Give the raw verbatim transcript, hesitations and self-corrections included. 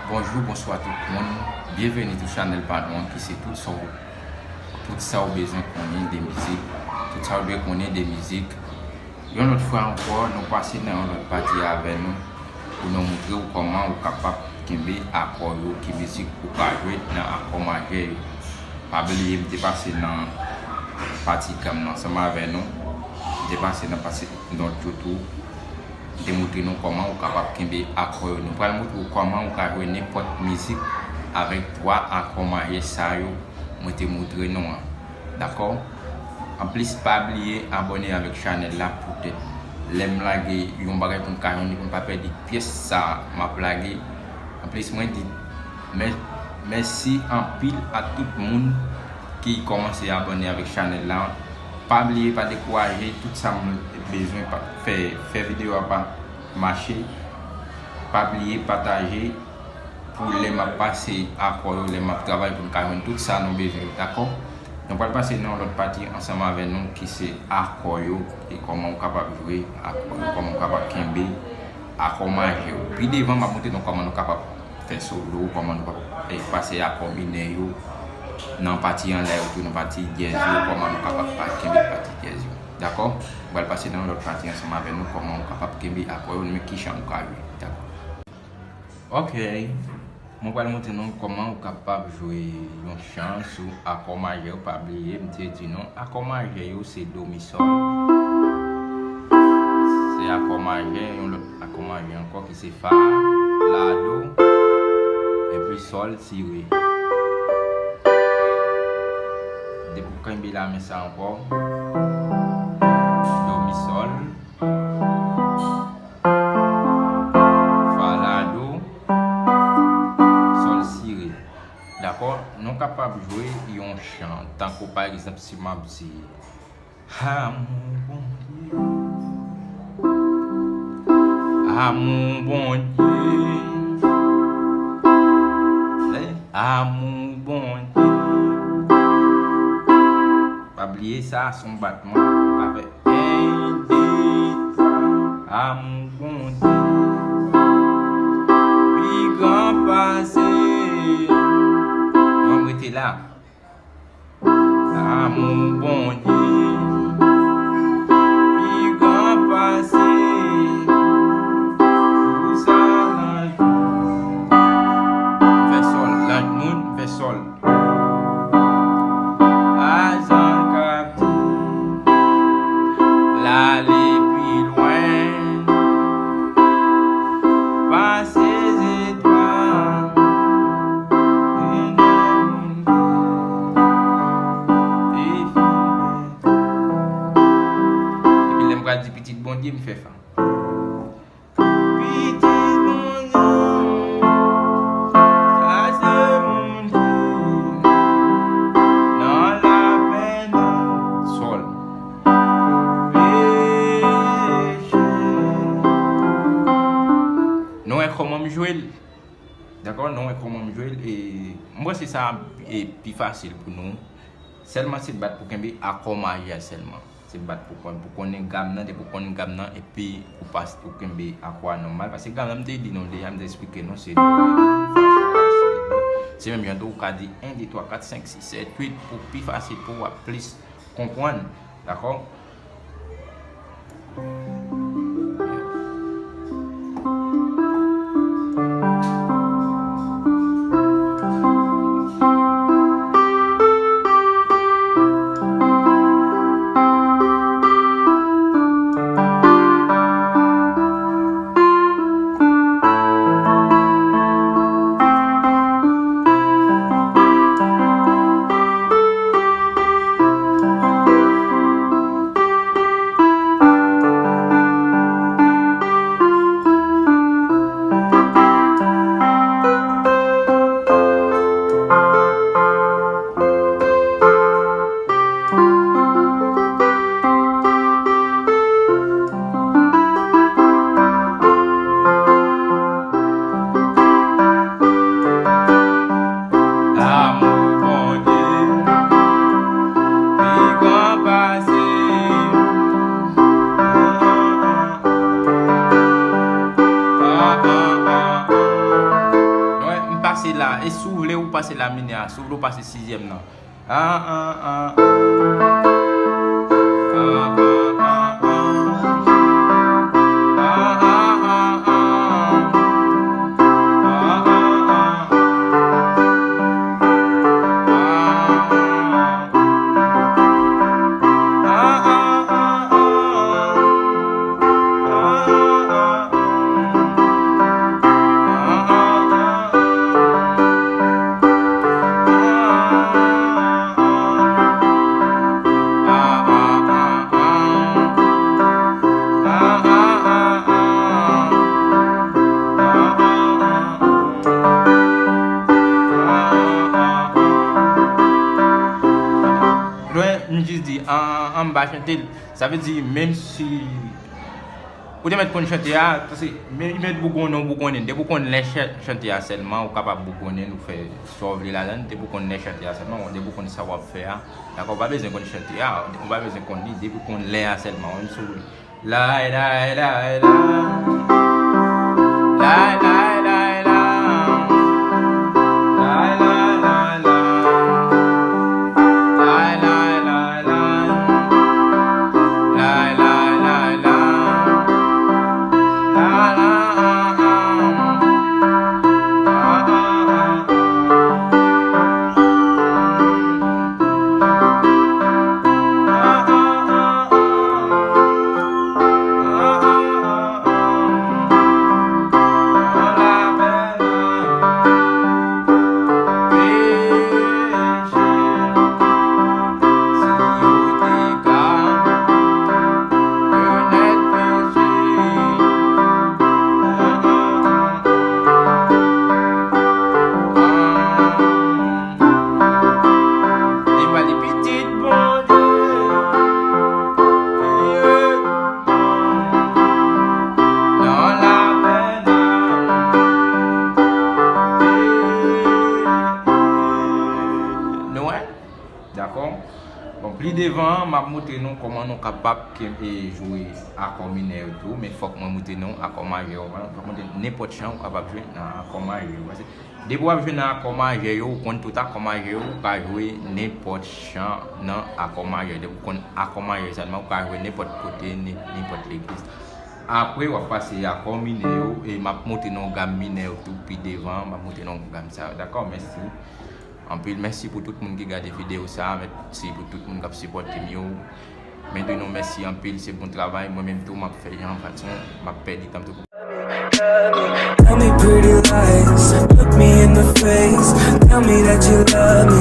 Bonjou, bonswa tout moun. Byenveni sou chanèl pa nou an ki se tout sa w, tout sa w bezwen konnen de mizik. Tout sa w dwe konnen de mizik. Yon lòt fwa ankò, nou pase nan yon lòt pati avè nou pou nou montre w kòman ou kapab kenbe akò yo, ki mizik ou ka jwe nan akò majè yo. Pa bliye, m te pase nan pati gam nan ansanm avè nou. M te pase nan pati nòt yo tou. M te montre nou kòman ou kapab kenbe akò yo. Nou pral montre w kòman ou ka jwe nenpòt mizik avèk twa akò majè sa yo mwen te montre nou an. Dakò? Anplis, pa bliye abòne avèk chanèl la poutèt lè m lage yon bagay pou n ka jwenn li, pou n pa pèdi pyès sa m ap lage. Anplis, mwen di mè-, mèsi anpil a tout moun ki kòmanse abòne avèk chanèl la. Pa bliye, pa dekouraje, tout sa m bezwen pa, fè, fè videyo a pa mache. Pa bliye pataje pou lè m ap pase akò yo, lè m ap travay pou n ka jwenn tout sa nou bezwen yo, dakò? Nou pral pase nan yon lòt pati ansanm avè nou ki se akò yo e kòman ou kapab jwe akò yo, kòman ou kapab kenbe akò majè yo. Pi devan, m ap montre nou kòman nou kapab fè solo, kòman nou kapab, eh, pase akò minè yo nan pati anlè yo tou, nan pati dyèz yo, kòman nou kapab pa kenbe pati dyèz yo. Dakò? M pral pase nan yon lòt pati ansanm avè nou, kòman ou kapab kenbe akò yo, nan ki chan ou ka jwe. Dakò? Ok. Mwen pral montre nou kòman ou kapab jwe yon chan sou akò majè yo. Pa bliye, m te di nou, akò majè yo se do, mi, sòl. Se akò majè, yon lòt akò majè ankò ki se fa, la, do, epi sòl, si, re. Depi w kenbe la men sa ankò, do, mi, sòl, fa, la, do, sòl, si, re. Dakò? Nou kapab jwe yon chan, tankou pa egzanp, si m ap di, Amou Bondye, amou Bondye, eh, amou Bondye. Pa bliye sa, se yon batman. Ou ka fè en, de, twa. Amou Bondye pi gran pase. Nou rete la. Amou Bondye pi gran pase. Pou sa lanj moun. M fè sòl, lanj moun, m fè sòl. Ajan kaptif, l ale pi lwen, pase zetwal, vin wè moun ki te fin pèdi. Epi lè m pral di pitit Bondye, m fè fa. Pitit Bondye, sa se moun ki nan lapenn. Sòl. Peche. Nou wè kòman m jwe l? Dakò? Nou wè kòman m jwe l? E m panse sa e pi fasil pou nou. Sèlman se bat pou kenbe akò majè sèlman. Se bat pou kon-, pou konnen gam nan, depi w konn gam nan, epi ou pas-, ou kenbe akò a nòmal. Paske gam nan, m te di nou deja, m te eksplike nou, se do, re, mi, fa, sòl, la, si, re, do. Se menm jan tou, ou ka di en, de, twa, kat, senk, sis, sèt, uit, pou pi fasil, pou w ap plis konprann. Dakò? la, e si w vle, ou pase la minè a. Si w vle, ou pase sizyèm nan. Ah, ah, ah. Ah, ah, ah, ah. Ah, ah, ah, ah. Ah, ah, ah, ah. Lwen, m jis di, an, an, m pa chante l. Sa vle di, menm si ou te mèt konn chante a, paske men, men bougonnen, ou bougonnen. Depi ou konn lè chan-, chante a sèlman, ou kapab bougonnen, ou fè sa w vle ladan l. Depi ou konn lè chante a sèlman, depi ou konn sa w ap fè a, dakò, ou pa bezwen konn chante a, ou pa bezwen konn li, depi ou konn lè a sèlman, menm si w vle. Lay, lay, lay, la. Lay, lay, lay, la. Lay, lay, lay, la. Lay, lay, lay, la. Lay, lay, lay, la. La, la, ah, ah. Ah, ah, ah. Li pa li pitit Bondye. Nan lapè nan. Nou wè? Dakò? Bon, pli devan, m ap montre nou kòman nou kapab kenbe jwe akò minè yo tou, men fòk mwen montre nou akò majè yo. Fòk mwen montre nenpòt jan ou kapab jwe nan akò majè yo. Paske depi w ap jwe nan akò majè yo, ou konn tout akò majè yo, ou ka jwe nenpòt jan nan akò majè. Depi ou konn akò majè sèlman, ou ka jwe nenpòt kote, nen-, nenpòt legliz. Apre, w ap pase akò minè yo, e m ap montre nou gam minè yo tou pi devan, m ap montre nou gam sa yo. Dakò, mèsi. Anpil mèsi pou tout moun ki gade videyo sa a, mèsi pou tout moun k ap sipòte m yo. Men di nou mèsi anpil, se bon travay. Mwen menm tou, m ap fè jan fason, m ap pèdi tan tou. Tell me pretty lies, look me in the face. Tell me that you love me,